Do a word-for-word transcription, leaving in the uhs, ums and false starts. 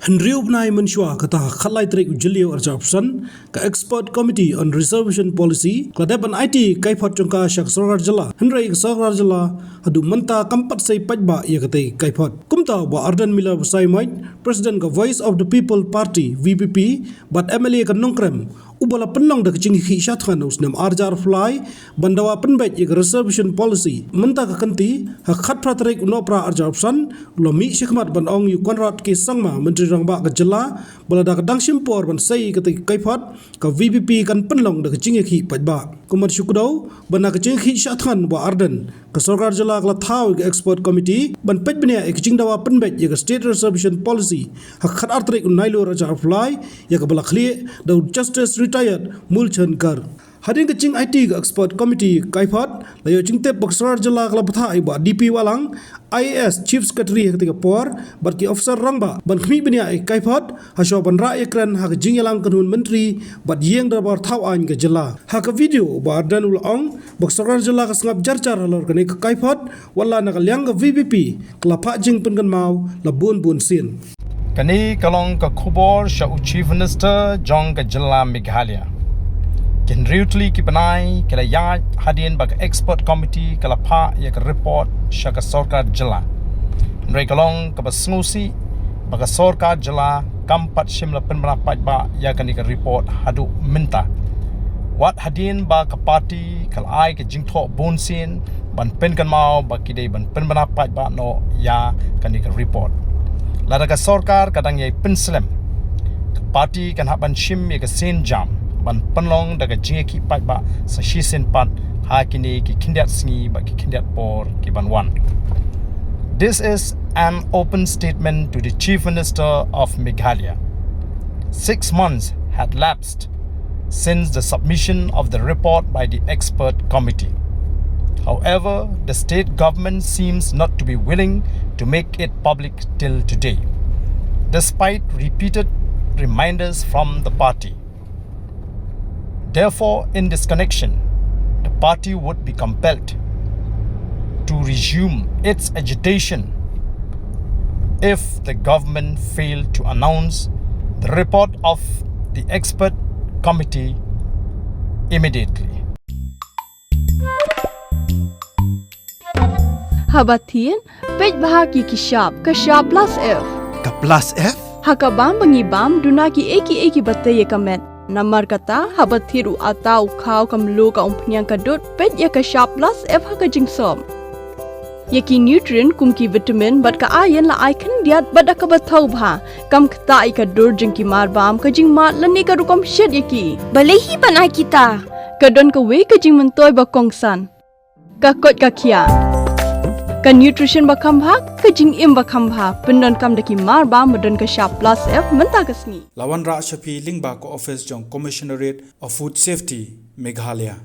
Hynriew bnai mynshwa, kata ha khatlai tarik u Jylliew arhajar arphew san, ka Expert Committee on Reservation Policy ka la dep ban aiti kaiphod jong ka sha ka sorkar jylla, hynrei ka sorkar jylla haduh mynta kam pat sei paidbah ïa katei kaiphod. Kumta, Bah Ardent Miller Basaiawmoit, President ka Voice of the People Party, V P P, bad M L A ka Nongkrem, uba la pynlong da ka jingïakhih shathngan ha u snem arhajar arphew lai ban dawa pynbeit ïa ka Reservation Policy mynta ka kynti, ha khatphra tarik u Nohprah arhajar arphew san, u la mih shakhmat ban ong ïa u Conrad K Sangma, Myntri Rangbah ka jylla, ba lada ka dang shim por ban sei ïa katei kaiphod, ka V P P kan pynlong da ka jingïakhih paidbah. Kumta shu kdew ba na ka jingïakhih shathngan Bah Ardent, ka sorkar jylla ka la thaw ïa ka Expert Committee ban peit bniah ïa ka jingdawa pynbeit ïa ka State Reservation Policy ha ka khatar tarik u Nailur arhajar arphew lai, ïa kaba la khlieh da u Justice Retired Moolchand Kar. Hadien ka jingaiti ka Expert Committee kaiphod, la ïoh jingtip ba ka sorkar jylla ka la bthah ïa u Bah D P Wahlang, I A S, Chief Secretary ha katei ka por, bad ki officer rangbah ban khmih bniah ïa ka kaiphod, hashwa ban rah ïakren ha ka jingïalang kynhun myntri bad ïing dorbar thaw aiñ ka jylla. Ha ka video, Bah Ardent u la ong ba ka sorkar jylla ka sngap jar jar halor kane ka kaiphod, wat la na ka liang ka V P P ka la phah jingpynkynmaw la bun bun sien. Kane ka long ka khubor sha u Chief Minister jong ka jylla Meghalaya. Ki hynriew tylli ki bnai ki la ïaid hadien ba ka Expert Committee ka la phah ïa ka report sha ka sorkar jylla. Hynrei ka long kaba sngewsih ba ka sorkar jylla kam pat shym la pynbna paidbah ïa kane ka report haduh mynta, wat hadien ba ka party ka la ai ka jingthoh bunsien ban pynkynmaw ba ki dei ban pynbna paidbah noh ïa kane ka report. Lada ka sorkar ka dang ïai pynslem, ka party kan hap ban shim ïa ka sienjam ban pynlong da ka jingïakhih paidbah sa shisien pat ha kine ki khyndiat sngi bad ki khyndiat por ki ban wan. This is an open statement to the Chief Minister of Meghalaya. Six months had lapsed since the submission of the report by the expert committee. However, the state government seems not to be willing to make it public till today, despite repeated reminders from the party. Therefore, in this connection, the party would be compelled to resume its agitation if the government failed to announce the report of the expert committee immediately. Haba thied, peit bha ki ki shap, ka shap plus F. Ka plus F? Ha ka bam ba ngi bam, duna ki ei ki ei kiba tei ïa ka met. Namar kata, haba thied u ata, u khaw, ka mluh, ka umphniang, ka dud, peit ïa ka shap plus F ha ka jingsop. Ïa ki nutrient kum ki vitamin bad ka iron la ai khyndiat bad da kaba thaw bha. Kam ktah ïa ka dur jong ki mar bam, ka jingmad lane ka rukom shet ïa ki. Balei hi ban ai kita? Ka don kawei ka jingmyntoi ba kongsan. Ka koit ka khiah. Ka nutrition ba kham bha, ka jingim ba kham bha, pyndonkam da ki mar bam ba don ka shap plus F mynta ka sngi. La wanrah sha phi lyngba ka office jong Commissionerate of Food Safety, Meghalaya.